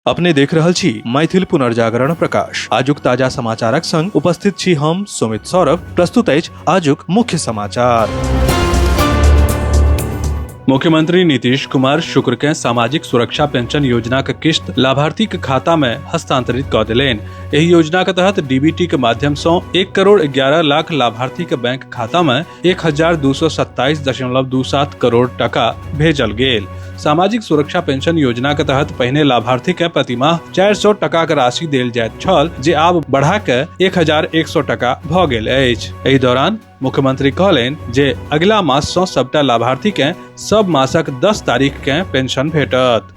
अपने देख रहल छी मैथिल पुनर्जागरण प्रकाश। आजुक ताजा समाचारक संग उपस्थित छी हम सुमित सौरभ। प्रस्तुत अछि आजुक मुख्य समाचार। मुख्यमंत्री नीतीश कुमार शुक्र के सामाजिक सुरक्षा पेंशन योजना के किस्त लाभार्थी के खाता में हस्तांतरित कऽ देलनि। एहि योजना के तहत डीबीटी के माध्यम सं 1 करोड़ 11 लाख लाभार्थी के बैंक खाता में 1227.27 करोड़ टका भेजल गेल। सामाजिक सुरक्षा पेंशन योजना के तहत पहिने लाभार्थी के प्रतिमाह 400 टका के राशि देल जाइत छल, जे आब बढ़ा के 1100 टका भऽ गेल अछि। एहि दौरान मुख्यमंत्री कहलनि जे अगिला मास सँ सबटा लाभार्थी के सब मासक 10 तारीख के पेंशन भेटत।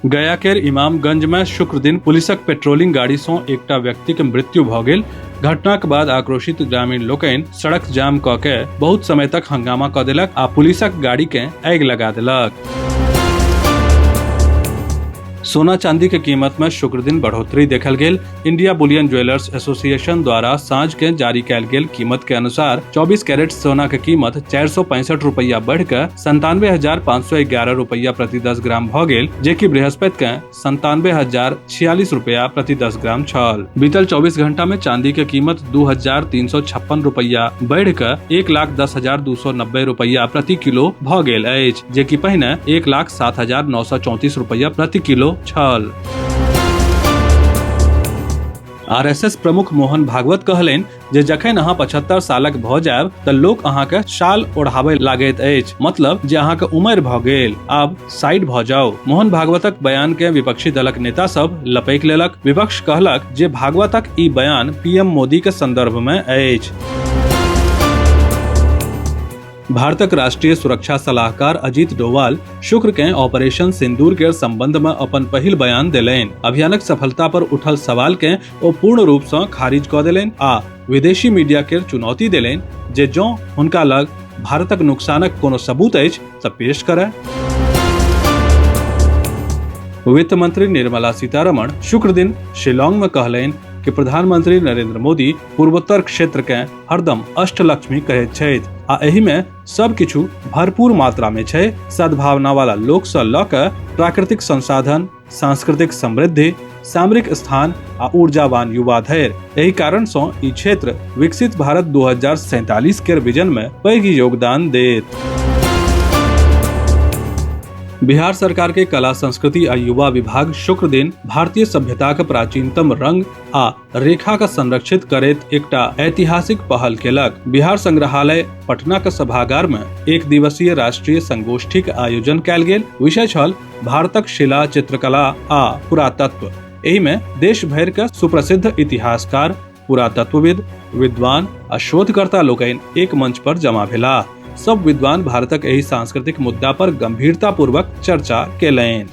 गया केर इमामगंज में शुक्र दिन पुलिसक पेट्रोलिंग गाड़ी सँ एकटा व्यक्ति के मृत्यु भऽ गेल। घटनाक बाद आक्रोशित ग्रामीण लोकनि सड़क जाम कऽ के बहुत समय तक हंगामा कऽ देलक आ पुलिसक गाड़ी के आगि लगा देलक। सोना चांदी के कीमत में शुक्र दिन बढ़ोतरी देखल गेल। इंडिया बुलियन ज्वेलर्स एसोसिएशन द्वारा साँझ के जारी कयल गेल कीमत के अनुसार 24 कैरेट सोना के कीमत 465 रुपया बढ़ के 97,511 रुपया प्रति 10 ग्राम भ गेल, जे कि बृहस्पति के 97,046 रुपया प्रति 10 ग्राम छल। बीतल 24 घंटा में चांदी के कीमत 2356 रुपया बढ़ के 1,10,290 रुपया प्रति किलो भ गेल अछि, जे कि पहिने 1,07,934 रुपया प्रति किलो छल। आरएसएस प्रमुख मोहन भागवत कहलनि जे जखन अहाँ 75 सालक भऽ जायब तऽ लोक अहाँके शाल ओढ़ाबय लागैत अछि, मतलब जे अहाँके उम्र भऽ गेल, आब साइड भऽ जाउ। मोहन भागवतक बयान के विपक्षी दलक नेता सब लपकि लेलक। विपक्ष कहलक जे भागवतक ई बयान पीएम मोदी के संदर्भ में अछि। भारतक राष्ट्रीय सुरक्षा सलाहकार अजीत डोवाल शुक्र के ऑपरेशन सिंदूर के संबंध में अपन पहिल बयान देलनि। अभियानक सफलता पर उठल सवाल के ओ पूर्ण रूप से खारिज कऽ देलनि आ विदेशी मीडिया के चुनौती देलनि जे जँ हुनका लग भारतक नुकसानक कोनो सबूत अछि तऽ पेश करय। वित्त मंत्री निर्मला सीतारमण शुक्र दिन शिलांग में कहलनि कि प्रधानमंत्री नरेंद्र मोदी पूर्वोत्तर क्षेत्र के हरदम अष्टलक्ष्मी कहैत छथि आ एहि में सब किछु भरपूर मात्रा में छै। सद्भावना वाला लोक सँ लऽ कऽ प्राकृतिक संसाधन, सांस्कृतिक समृद्धि, सामरिक स्थान आ ऊर्जावान युवा धरि। एहि कारण सँ ई क्षेत्र विकसित भारत 2047 केर विजन में पैघ योगदान देत। बिहार सरकार के कला, संस्कृति आ युवा विभाग शुक्र दिन भारतीय सभ्यताक प्राचीनतम रंग आ रेखा के संरक्षित करैत एकटा ऐतिहासिक पहल केलक। बिहार संग्रहालय पटना के सभागार में एक दिवसीय राष्ट्रीय संगोष्ठी के आयोजन कयल गेल। विषय छल भारतक शिला चित्रकला आ पुरातत्व। एहि में देश भरि के सुप्रसिद्ध इतिहासकार, पुरातत्वविद, विद्वान आ शोधकर्ता लोकनि एक मंच पर जमा भेलाह। सब विद्वान भारतक एहि सांस्कृतिक मुद्दा पर गंभीरता पूर्वक चर्चा केलनि।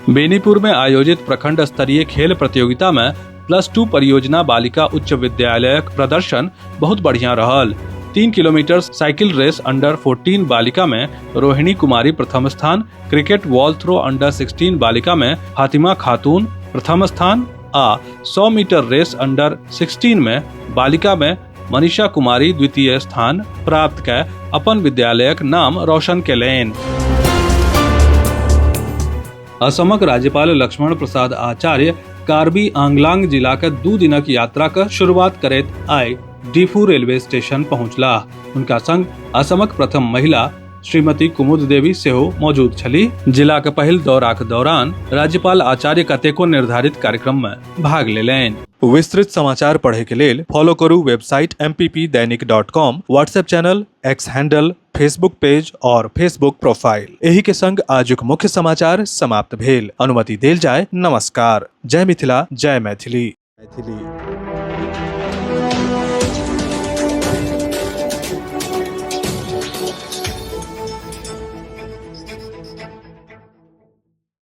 बेनीपुर में आयोजित प्रखंड स्तरीय खेल प्रतियोगिता में +2 परियोजना बालिका उच्च विद्यालयक प्रदर्शन बहुत बढ़िया रहल। 3 किलोमीटर साइकिल रेस अंडर 14 बालिका में रोहिणी कुमारी प्रथम स्थान, क्रिकेट वॉल थ्रो अंडर 16 बालिका में फातिमा खातून प्रथम स्थान आ 100 मीटर रेस अंडर 16 में बालिका में मनीषा कुमारी द्वितीय स्थान प्राप्त कऽ अपन विद्यालयक नाम रोशन केलनि। असमक राज्यपाल लक्ष्मण प्रसाद आचार्य कार्बी आंगलांग जिलाक 2 दिनक यात्राक शुरुआत करैत आइ डिफू रेलवे स्टेशन पहुंचलाह। हुनका संग असमक प्रथम महिला श्रीमती कुमुद देवी सेहो मौजूद छलीह। जिलाक पहिल दौराक दौरान राज्यपाल आचार्य कतेको निर्धारित कार्यक्रम में भाग लेलनि। विस्तृत समाचार पढ़े के लेल फॉलो करू website mppdainik.com, WhatsApp channel, X handle, Facebook page और फेसबुक प्रोफाइल। एही के संग आजुक मुख्य समाचार समाप्त भेल। अनुमति देल जाय। नमस्कार। जय मिथिला, जय मैथिली। मैथिली।